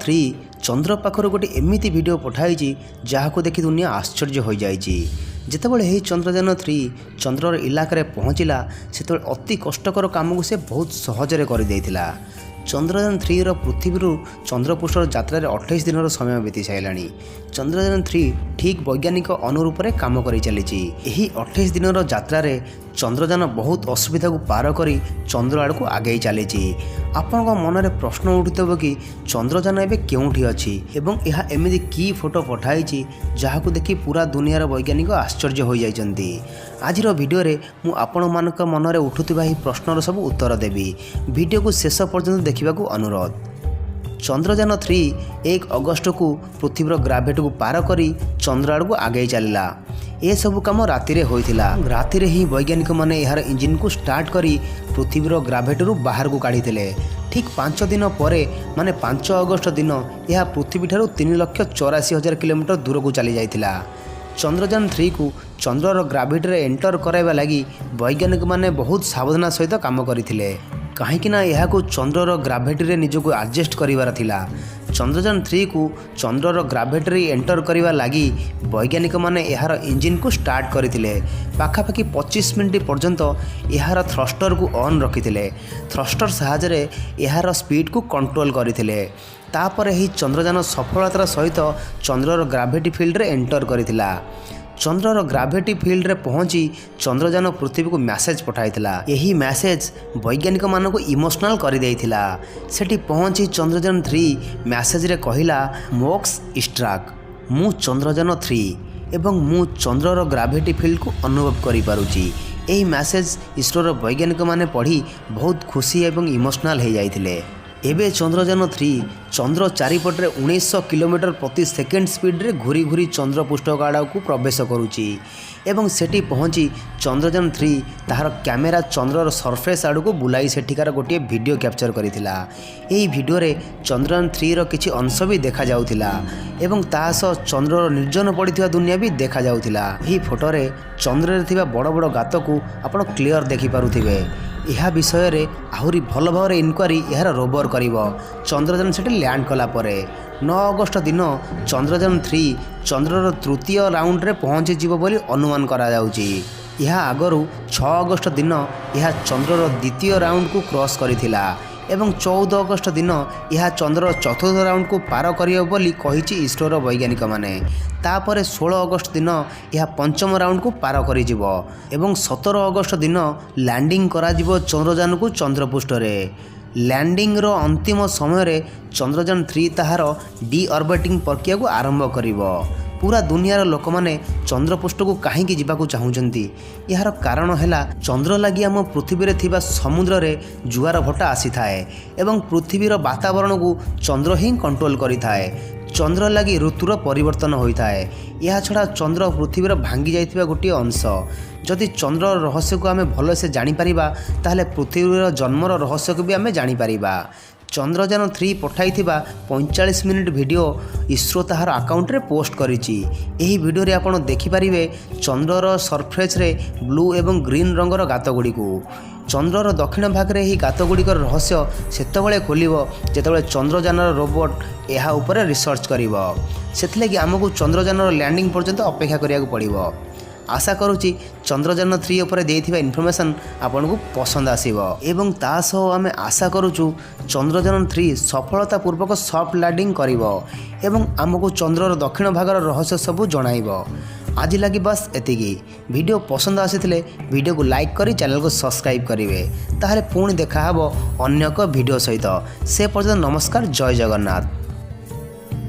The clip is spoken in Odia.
ଥ୍ରୀ ଚନ୍ଦ୍ର ପାଖରୁ ଗୋଟେ ଏମିତି ଭିଡ଼ିଓ ପଠାଇଛି, ଯାହାକୁ ଦେଖି ଦୁନିଆ ଆଶ୍ଚର୍ଯ୍ୟ ହୋଇଯାଇଛି। ଯେତେବେଳେ ଏହି ଚନ୍ଦ୍ରଯାନ 3 ଚନ୍ଦ୍ରର ଇଲାକାରେ ପହଞ୍ଚିଲା, ସେତେବେଳେ ଅତି କଷ୍ଟକର କାମକୁ ସେ ବହୁତ ସହଜରେ କରିଦେଇଥିଲା। ଚନ୍ଦ୍ରଯାନ 3ର ପୃଥିବୀରୁ ଚନ୍ଦ୍ରପୃଷ୍ଠର ଯାତ୍ରାରେ 28 ଦିନର ସମୟ ବିତି ସାରିଲାଣି। ଚନ୍ଦ୍ରଯାନ 3 ଠିକ୍ ବୈଜ୍ଞାନିକ ଅନୁରୂପରେ କାମ କରିଚାଲିଛି। ଏହି 28 ଦିନର ଯାତ୍ରାରେ ଚନ୍ଦ୍ରଯାନ ବହୁତ ଅସୁବିଧାକୁ ପାର କରି ଚନ୍ଦ୍ର ଆଡ଼କୁ ଆଗେଇ ଚାଲିଛି। ଆପଣଙ୍କ ମନରେ ପ୍ରଶ୍ନ ଉଠୁଥିବ କି ଚନ୍ଦ୍ରଯାନ ଏବେ କେଉଁଠି ଅଛି ଏବଂ ଏହା ଏମିତି କି ଫଟୋ ପଠାଇଛି, ଯାହାକୁ ଦେଖି ପୁରା ଦୁନିଆର ବୈଜ୍ଞାନିକ ଆଶ୍ଚର୍ଯ୍ୟ ହୋଇଯାଇଛନ୍ତି। ଆଜିର ଭିଡ଼ିଓରେ ମୁଁ ଆପଣମାନଙ୍କ ମନରେ ଉଠୁଥିବା ଏହି ପ୍ରଶ୍ନର ସବୁ ଉତ୍ତର ଦେବି। ଭିଡ଼ିଓକୁ ଶେଷ ପର୍ଯ୍ୟନ୍ତ ଦେଖିବାକୁ ଅନୁରୋଧ। ଚନ୍ଦ୍ରଯାନ 3 1 ଅଗଷ୍ଟକୁ ପୃଥିବୀର ଗ୍ରାଭିଟିକୁ ପାର କରି ଚନ୍ଦ୍ର ଆଡ଼କୁ ଆଗେଇ ଚାଲିଲା। ଏସବୁ କାମ ରାତିରେ ହୋଇଥିଲା। ରାତିରେ ହିଁ ବୈଜ୍ଞାନିକମାନେ ଏହାର ଇଞ୍ଜିନକୁ ଷ୍ଟାର୍ଟ କରି ପୃଥିବୀର ଗ୍ରାଭିଟିରୁ ବାହାରକୁ କାଢ଼ିଥିଲେ। ଠିକ୍ 5 ଦିନ ପରେ, ମାନେ 5 ଅଗଷ୍ଟ ଦିନ ଏହା ପୃଥିବୀଠାରୁ 3,84,000 କିଲୋମିଟର ଦୂରକୁ ଚାଲି ଯାଇଥିଲା। ଚନ୍ଦ୍ରଯାନ 3କୁ ଚନ୍ଦ୍ରର ଗ୍ରାଭିଟିରେ ଏଣ୍ଟର କରାଇବା ଲାଗି ବୈଜ୍ଞାନିକମାନେ ବହୁତ ସାବଧାନ ସହିତ କାମ କରିଥିଲେ, କାହିଁକିନା ଏହାକୁ ଚନ୍ଦ୍ରର ଗ୍ରାଭିଟିରେ ନିଜକୁ ଆଡ଼ଜଷ୍ଟ କରିବାର ଥିଲା। ଚନ୍ଦ୍ରଯାନ 3କୁ ଚନ୍ଦ୍ରର ଗ୍ରାଭିଟିରେ ଏଣ୍ଟର କରିବା ଲାଗି ବୈଜ୍ଞାନିକମାନେ ଏହାର ଇଞ୍ଜିନକୁ ଷ୍ଟାର୍ଟ କରିଥିଲେ। ପାଖାପାଖି 25 ମିନିଟ୍ ପର୍ଯ୍ୟନ୍ତ ଏହାର ଥ୍ରଷ୍ଟରକୁ ଅନ୍ ରଖିଥିଲେ। ଥ୍ରଷ୍ଟର ସାହାଯ୍ୟରେ ଏହାର ସ୍ପିଡ଼କୁ କଣ୍ଟ୍ରୋଲ କରିଥିଲେ। ତାପରେ ଏହି ଚନ୍ଦ୍ରଯାନ ସଫଳତାର ସହିତ ଚନ୍ଦ୍ରର ଗ୍ରାଭିଟି ଫିଲ୍ଡରେ ଏଣ୍ଟର କରିଥିଲା। ଚନ୍ଦ୍ରର ଗ୍ରାଭିଟି ଫିଲ୍ଡରେ ପହଞ୍ଚି ଚନ୍ଦ୍ରଯାନ ପୃଥିବୀକୁ ମ୍ୟାସେଜ ପଠାଇଥିଲା। ଏହି ମ୍ୟାସେଜ ବୈଜ୍ଞାନିକମାନଙ୍କୁ ଇମୋସନାଲ କରିଦେଇଥିଲା। ସେଠି ପହଞ୍ଚି ଚନ୍ଦ୍ରଯାନ 3 ମ୍ୟାସେଜରେ କହିଲା, "ମୋକ୍ସ ଇଷ୍ଟ୍ରାକ୍, ମୁଁ ଚନ୍ଦ୍ରଯାନ 3 ଏବଂ ମୁଁ ଚନ୍ଦ୍ରର ଗ୍ରାଭିଟି ଫିଲ୍ଡକୁ ଅନୁଭବ କରିପାରୁଛି।" ଏହି ମ୍ୟାସେଜ ଇସ୍ରୋର ବୈଜ୍ଞାନିକମାନେ ପଢ଼ି ବହୁତ ଖୁସି ଏବଂ ଇମୋସନାଲ ହୋଇଯାଇଥିଲେ। ଏବେ ଚନ୍ଦ୍ରଯାନ 3 ଚନ୍ଦ୍ର ଚାରିପଟରେ 1900 କିଲୋମିଟର ପ୍ରତି ସେକେଣ୍ଡ ସ୍ପିଡ଼ରେ ଘୁରି ଘୁରି ଚନ୍ଦ୍ରପୃଷ୍ଠ ଆଡ଼କୁ ପ୍ରବେଶ କରୁଛି ଏବଂ ସେଠି ପହଞ୍ଚି ଚନ୍ଦ୍ରଯାନ 3 ତାହାର କ୍ୟାମେରା ଚନ୍ଦ୍ରର ସର୍ଫେସ୍ ଆଡ଼କୁ ବୁଲାଇ ସେଠିକାର ଗୋଟିଏ ଭିଡ଼ିଓ କ୍ୟାପଚର କରିଥିଲା। ଏହି ଭିଡ଼ିଓରେ ଚନ୍ଦ୍ରଯାନ 3ର କିଛି ଅଂଶ ବି ଦେଖାଯାଉଥିଲା ଏବଂ ତା ସହ ଚନ୍ଦ୍ରର ନିର୍ଜନ ପଡ଼ିଥିବା ଦୁନିଆ ବି ଦେଖାଯାଉଥିଲା। ଏହି ଫଟୋରେ ଚନ୍ଦ୍ରରେ ଥିବା ବଡ଼ ବଡ଼ ଗାତକୁ ଆପଣ କ୍ଲିଅର ଦେଖିପାରୁଥିବେ। ଏହା ବିଷୟରେ ଆହୁରି ଭଲ ଭାବରେ ଇନକ୍ୱାରି ଏହାର ରୋବର କରିବ ଚନ୍ଦ୍ରଯାନ ସେଠି ଲ୍ୟାଣ୍ଡ କଲା ପରେ। 9 ଅଗଷ୍ଟ ଦିନ ଚନ୍ଦ୍ରଯାନ 3 ଚନ୍ଦ୍ରର ତୃତୀୟ ରାଉଣ୍ଡରେ ପହଞ୍ଚିଯିବ ବୋଲି ଅନୁମାନ କରାଯାଉଛି। ଏହା ଆଗରୁ 6 ଅଗଷ୍ଟ ଦିନ ଏହା ଚନ୍ଦ୍ରର ଦ୍ୱିତୀୟ ରାଉଣ୍ଡକୁ କ୍ରସ୍ କରିଥିଲା ଏବଂ 14 ଅଗଷ୍ଟ ଦିନ ଏହା ଚନ୍ଦ୍ରର ଚତୁର୍ଥ ରାଉଣ୍ଡକୁ ପାର କରିବ ବୋଲି କହିଛି ଇସ୍ରୋର ବୈଜ୍ଞାନିକମାନେ। ତାପରେ 16 ଅଗଷ୍ଟ ଦିନ ଏହା ପଞ୍ଚମ ରାଉଣ୍ଡକୁ ପାର କରିଯିବ ଏବଂ 17 ଅଗଷ୍ଟ ଦିନ ଲ୍ୟାଣ୍ଡିଂ କରାଯିବ ଚନ୍ଦ୍ରଯାନକୁ ଚନ୍ଦ୍ରପୃଷ୍ଠରେ। ଲ୍ୟାଣ୍ଡିଂର ଅନ୍ତିମ ସମୟରେ ଚନ୍ଦ୍ରଯାନ 3 ତାହାର ଡି ଅର୍ବିଟିଂ ପ୍ରକ୍ରିୟାକୁ ଆରମ୍ଭ କରିବ। ପୁରା ଦୁନିଆର ଲୋକମାନେ ଚନ୍ଦ୍ରପୃଷ୍ଠକୁ କାହିଁକି ଯିବାକୁ ଚାହୁଁଛନ୍ତି? ଏହାର କାରଣ ହେଲା, ଚନ୍ଦ୍ର ଲାଗି ଆମ ପୃଥିବୀରେ ଥିବା ସମୁଦ୍ରରେ ଜୁଆର ଭଟ୍ଟା ଆସିଥାଏ ଏବଂ ପୃଥିବୀର ବାତାବରଣକୁ ଚନ୍ଦ୍ର ହିଁ କଣ୍ଟ୍ରୋଲ କରିଥାଏ। ଚନ୍ଦ୍ର ଲାଗି ଋତୁର ପରିବର୍ତ୍ତନ ହୋଇଥାଏ। ଏହାଛଡ଼ା ଚନ୍ଦ୍ର ପୃଥିବୀର ଭାଙ୍ଗି ଯାଇଥିବା ଗୋଟିଏ ଅଂଶ। ଯଦି ଚନ୍ଦ୍ରର ରହସ୍ୟକୁ ଆମେ ଭଲସେ ଜାଣିପାରିବା, ତାହେଲେ ପୃଥିବୀର ଜନ୍ମର ରହସ୍ୟକୁ ବି ଆମେ ଜାଣିପାରିବା। ଚନ୍ଦ୍ରଯାନ 3 ପଠାଇଥିବା 45 ମିନିଟ୍ ଭିଡ଼ିଓ ଇସ୍ରୋ ତାହାର ଆକାଉଣ୍ଟରେ ପୋଷ୍ଟ କରିଛି। ଏହି ଭିଡ଼ିଓରେ ଆପଣ ଦେଖିପାରିବେ ଚନ୍ଦ୍ରର ସର୍ଫେସ୍ରେ ବ୍ଲୁ ଏବଂ ଗ୍ରୀନ୍ ରଙ୍ଗର ଗାତଗୁଡ଼ିକୁ। ଚନ୍ଦ୍ରର ଦକ୍ଷିଣ ଭାଗରେ ଏହି ଗାତଗୁଡ଼ିକର ରହସ୍ୟ ସେତେବେଳେ ଖୋଲିବ, ଯେତେବେଳେ ଚନ୍ଦ୍ରଯାନର ରୋବୋଟ ଏହା ଉପରେ ରିସର୍ଚ୍ଚ କରିବ। ସେଥିଲାଗି ଆମକୁ ଚନ୍ଦ୍ରଯାନର ଲ୍ୟାଣ୍ଡିଂ ପର୍ଯ୍ୟନ୍ତ ଅପେକ୍ଷା କରିବାକୁ ପଡ଼ିବ। ଆଶା କରୁଛି ଚନ୍ଦ୍ରଯାନ 3 ଉପରେ ଦେଇଥିବା ଇନଫର୍ମେସନ୍ ଆପଣଙ୍କୁ ପସନ୍ଦ ଆସିବ ଏବଂ ତା ସହ ଆମେ ଆଶା କରୁଛୁ ଚନ୍ଦ୍ରଯାନ 3 ସଫଳତା ପୂର୍ବକ ସଫ୍ଟ ଲ୍ୟାଣ୍ଡିଂ କରିବ ଏବଂ ଆମକୁ ଚନ୍ଦ୍ରର ଦକ୍ଷିଣ ଭାଗର ରହସ୍ୟ ସବୁ ଜଣାଇବ। ଆଜି ଲାଗି ବାସ୍ ଏତିକି। ଭିଡ଼ିଓ ପସନ୍ଦ ଆସିଥିଲେ ଭିଡ଼ିଓକୁ ଲାଇକ୍ କରି ଚ୍ୟାନେଲକୁ ସବସ୍କ୍ରାଇବ୍ କରିବେ। ତାହେଲେ ପୁଣି ଦେଖାହେବ ଅନ୍ୟ ଏକ ଭିଡ଼ିଓ ସହିତ। ସେ ପର୍ଯ୍ୟନ୍ତ ନମସ୍କାର, ଜୟ ଜଗନ୍ନାଥ।